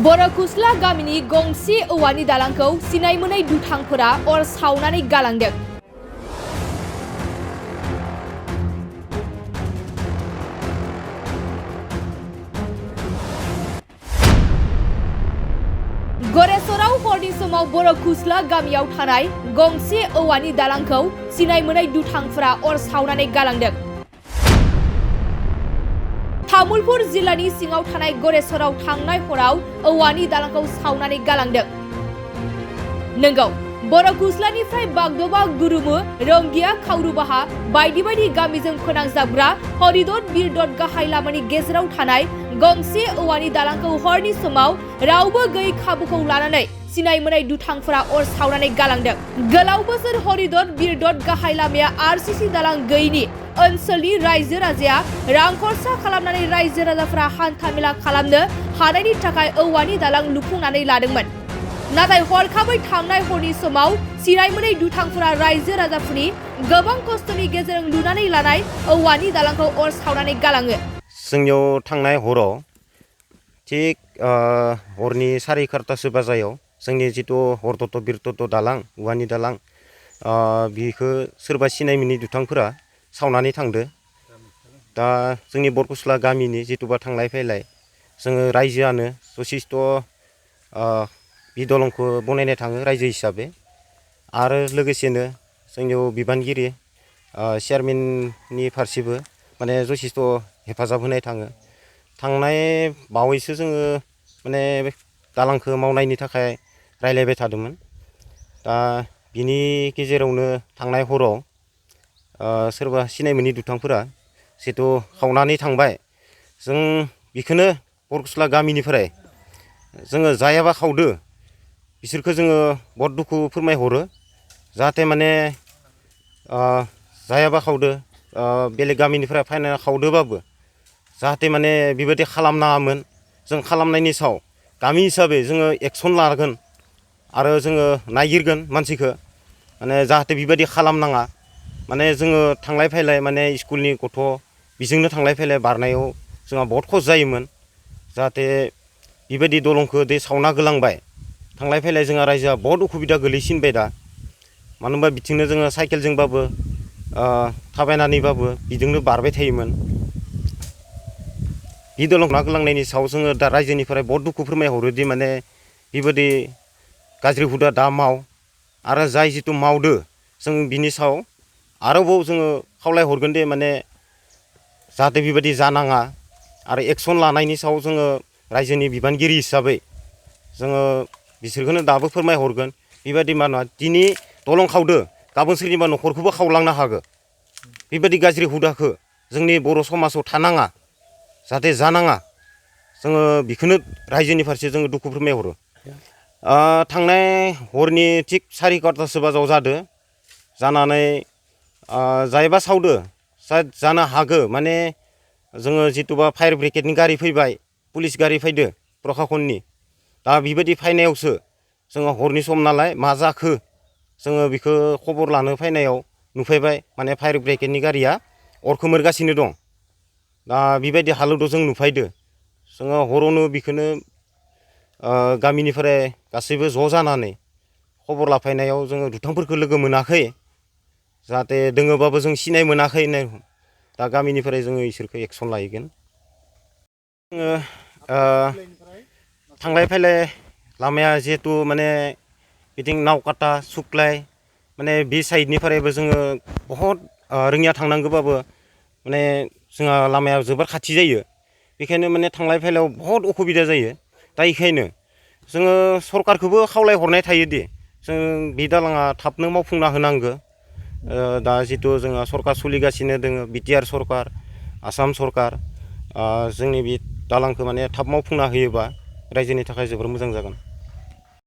बरकुस्ला गामिनि गंसे औवानि दालांखौ सिनाय मोनै दुथांफोरा अर सावनानै गालांदों। गरेसराव हरनि समाव बरकुस्ला गामियाव थानाय गंसे औवानि दालांखौ सिनाय मोनै दुथांफोरा अर सावनानै गालांदों। तामुलपुर जिल्लानि सिङाव थानाय गरेसराव थांनाय हराव औवानि दालांखौ सावनानै गालांदों। नंगौ, बरकुस्लानिफ्राय बागदबा गुरुमु रंगिया खावरुबाहा बायदि बायदि गामिजों फोनांजाबग्रा हरिदत बिरदत गाहाय लामानि गेजेराव थानाय गंसे औवानि दालांखौ हरनि समाव रावबो गैयै खाबुखौ लानानै सिनाय मोनै दुथांफोरा अर सावनानै गालांदों। गोलाव बोसोर हरिदत बिरदत गाहाय लामाया आरसीसी दालां गैयैनि ओनसोलनि रायजो राजाया रां खरसा खालामनानै रायजो राजाफोरा हान्थामेला खालामनो हानायनि थाखाय औवानि दालां लुफुंनानै लादोंमोन। नाथाय हरखाबै थांनाय हरनि समाव सिनाय मोनै दुथांफोरा रायजो राजाफोरनि गोबां खस्थ'नि गेजेरजों लुनानै लानाय औवानि दालांखौ अर सावनानै गालाङो। जोंनियाव थांनाय हराव थिग हरनि 11:30 बाजायाव जोंनि जितु हरदत बिरदत दालां औवानि दालां बिखौ सोरबा सिनाय मोनै दुथांफोरा सावनानै थांदो। दा जोंनि बरकुस्ला गामिनि जितुबा थांलाय फैलाय जोङो रायजोआनो जथेस्थ' बि दलंखौ बनायनो थाङो रायजो हिसाबै। आरो लोगोसेनो जोंनियाव बिबानगिरि चेयारमेननि फारसेबो माने जथेस्थ' हेफाजाब होनाय थाङो। थांनाय बावैसो जोङो माने दालांखौ मावनायनि थाखाय रायलायबाय थादोंमोन। दा बिनि गेजेरावनो थांनाय हराव सोरबा सिनाय मोनै दुथांफोरा जितु खावनानै थांबाय। जों बेखौनो बरकुस्ला गामिनिफ्राय जोङो जायाबा खावदो बिसोरखौ जोङो बहुत दुखु फोरमायहरो। जाहाथे माने जायाबा खावदो बेलेग गामिनिफ्राय फैना खावदोबाबो जाहाथे माने बेबायदि खालामनाङामोन। जों खालामनायनि सायाव गामि हिसाबै जोङो एक्सन लागोन आरो जोङो नागिरगोन मानसिखौ माने जाहाथे बेबायदि खालामनाङा। माने जोङो थांलाय फैलाय माने स्कुलनि गथ' बेजोंनो थांलाय फैलाय बारनायाव जोंहा बहुत खस्थ' जायोमोन। जाहाथे बेबायदि दलंखौ दे सावना गोलांबाय थांलाय फैलाय जोंहा रायजोआ बहुत उसुबिदा गोलैसिनबाय दा। मानो होनबा बिथिंनो जोङो साइकेलजोंबाबो थाबायनानैबाबो बिजोंनो बारबाय थायोमोन। बि दलं ना गोलांनायनि सायाव जोङो दा रायजोनिफ्राय बहुत दुखु फोरमायहरोदि माने बेबायदि गाज्रि हुदा दा माव आरो जाय जितु मावदो जों बिनि सायाव आरोबाव जोङो खावलायहरगोन दे माने जाहाथे बेबायदि जानाङा आरो एक्सन लानायनि सायाव जोङो रायजोनि बिबानगिरि हिसाबै जोङो बिसोरखौनो दाबो फोरमायहरगोन। बेबायदि मा नङा दिनै दलं खावदो गाबोन सोरनिबा न'खरखौबो खावलांनो हागौ। बेबायदि गाज्रि हुदाखौ जोंनि बर' समाजाव थानाङा जाहाथे जानाङा। जोङो बेखौनो रायजोनि फारसे जोङो दुखु फोरमायहरो। थांनाय हरनि थिग 11:15 बाजायाव जादो जानानै जायबा सावदो जानो हागौ माने जोङो जितुबा फायार ब्रिगेडनि गारि फैबाय पुलिस गारि फैदो प्रखाखननि। दा बेबायदि फैनायावसो जोङो हरनि सम नालाय मा जाखो जोङो बेखौ खबर लानो फैनायाव नुफैबाय माने फायार ब्रिगेडनि गारिया अर खोमोरगासिनो दं। दा बेबायदि हालोदाव जों नुफैदो। जोङो हरावनो बेखौनो गामिनिफ्राय गासैबो ज' जानानै खबर लाफैनायाव जोङो दुथांफोरखौ लोगो मोनाखै। जाहाथे दोङोबाबो जों सिनाय मोनाखै। दा गामिनिफ्राय जोङो इसोरखौ एक्सन लायगोन। जोङो थांलाय फैलाय लामाया जिहेतु माने बिथिं नावकाटा सुक्लाय माने बे साइडनिफ्रायबो जोङो बहुत रोङिया थांनांगौबाबो माने जोंहा लामाया जोबोर खाथि जायो। बेखायनो माने थांलाय फैलायाव बहुत उसुबिदा जायो। दा बेखायनो जोङो सरकारखौबो खावलायहरनाय थायोदि जों बे दालाङा थाबनो मावफुंना होनांगौ। दा जितु जोंहा सरकार सोलिगासिनो दङ बिटिआर सरकार आसाम सरकार जोंनि बे दालांखौ माने थाब मावफुंना होयोबा रायजोनि थाखाय जोबोर मोजां जागोन।